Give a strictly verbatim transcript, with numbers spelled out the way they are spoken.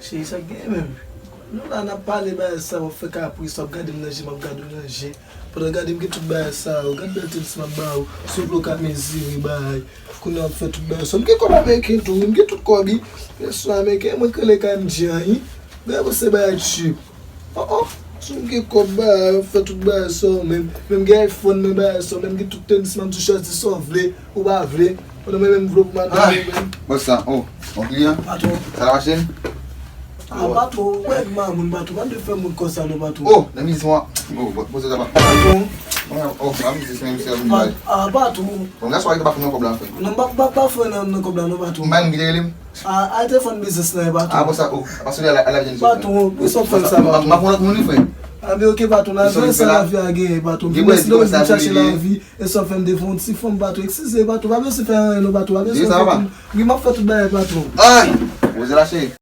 Cheri, sa k gen menm? Nou la n ap pale bagay sa, w ap fè kapris, w ap gade m nan je, m ap gade w nan je. Pandan w gade m gen tout bagay sa yo, gad bèl tenis m ap ba ou, sou vle w ka mezire bagay. Kounye a w ap fè tout bagay sa. M gen kòb ameriken tou, wi, m gen tout kòb, wi. Gen sou ameriken, mwen k rele K M G an, wi. Bagay pou se bagay cheap. Oh, oh, si m gen kòb bagay, w ap fè tout bagay sa w menm. Menm gen iPhone, men bagay sa w menm, gen tout tenis m ap di w chwazi sa w vle, ou pa vle. Pandan mwen menm m vle w pou madanm ou menm. Bòs sa, oh, yon kliyan? Patwon. Sa l ap achte? Ah, patwon, ou wè mamoun, patwon, pa t dwe fè moun konsa non, patwon. Oh, nan biznis mwen. Oh, bon, poze la, patwon. Patwon. Bon, oh, pa biznis, men misye ap vin bay. Ah, patwon. Bon, gason, pa fè nan kòb la, frè. Non, m pa, pa, pa fè nan, nan kòb la, non, patwon. M pa yon ki te rele m? Ah, a telefòn biznis la, patwon. Ah, bon, sa, oh, apa sou la, la, la, patwon, pou sa w fè sa, patwon. M ap pran lòt moun, wi, frè. Ah, men ok, patwon, lavi a sa lavi a genyen, patwon. Mèsi de w vin chache lavi, e sa w fè m devan yon ti fanm, patwon. Eskize, patwon, pa bezwen fè anyen, non, patwon, pa bezwen fè anyen. Wi, m ap fè tout bagay, patwon. Ay! Poze la, cheri.